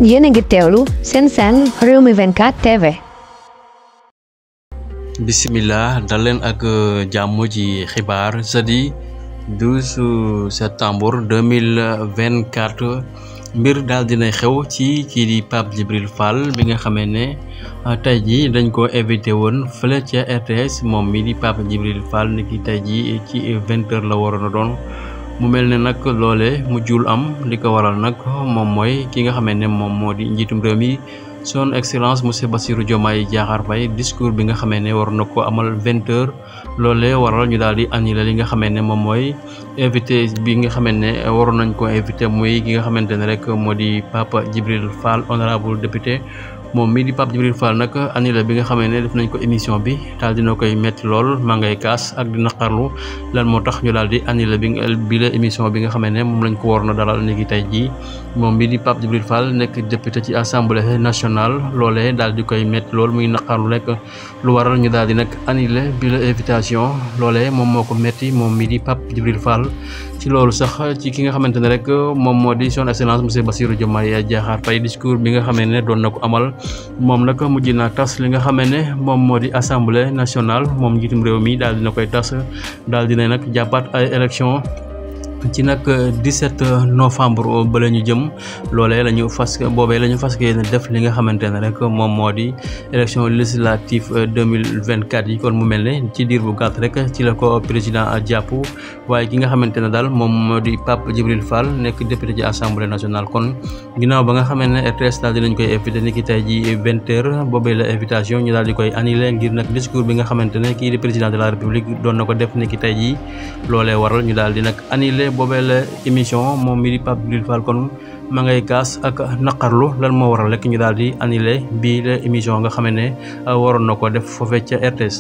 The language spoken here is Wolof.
Yéen a ngi teewlu seen Rewmi 24 TV. Bismillah dal leen ak jàmm ci xibaar jeudi 12 septembre 2024 mbir daal dinay xew ci kii di Pape Djibril Fall bi nga xamee ne tey jii dañ ko invité woon fële ca RTS moom mi di Pape Djibril Fall ni ki tey jii ci 20h la waroon a doon mu mel ne nag loole mujjul am li ko waral nag moom mooy ki nga xamee ne moom moo di njiitum réew mi son excellence monsieur Bassirou Diomaye Diakhar Faye discours bi nga xamee ne war na ko amal 20h loolee waral ñu daal di annulé li nga xamee ne moom mooy invité bi nga xamee ne waroon nañ ko invité muy ki nga xamante ne rek moo di Pape Djibril Fall honorable député moom mii di Pape Djibril Fall nag annulé bi nga xamee ne def nañ ko émission bi daal dina koy metti lool maa ngay kaas ak di naqarlu lan moo tax ñu daal di annulé bi la émission bi nga xamee ne moom lañ ko waroon a dalal ni ki tey jii moom mii di Pape Djibril Fall nekk député ci assemblée nationale loolee daal di koy metti lool muy naqarlu rek lu waral ñu daal di nag annulé bi la invitation loolee moom moo ko metti moom mii di Pape Djibril Fall ci loolu sax ci ki nga xamante ne rek moom moo di son excellence monsieur Bassirou Diomaye Diakhar Faye discours bi nga xamee ne doon na ko amal moom nag mujj naa tas li nga xamee ne moom moo di assemblée nationale moom njiitum réew mi daal dina koy tas daal dina nag jàppaat ay élection ci nag 17 novembre ba la ñu jëm loolee la ñu fas boobee la ñu fas yéene def li nga xamante ne rek moom moo di élection législative 2024 yi kon mu mel ne ci diir bu gàtt rek ci la ko président jàpp waaye ki nga xamante ne daal moom moo di Pape Djibril Fall nekk député ci assemblée nationale kon ginnaaw ba nga xamee ne RTS daal dinañ koy invité ni ki tey ji 20h boobee la invitation ñu daal di koy annulé ngir nag discours bi nga xamante ne kii di président de la république doon na ko def ni ki tey ji loolee waral ñu daal di nag annulé boobee la émission moom mi di Pape Djibril Fall kon ma ngay kaas ak naqarlu lan moo waral rek ñu daal di annulé bii la émission nga xam ne waroon na ko def foofee ca RTS.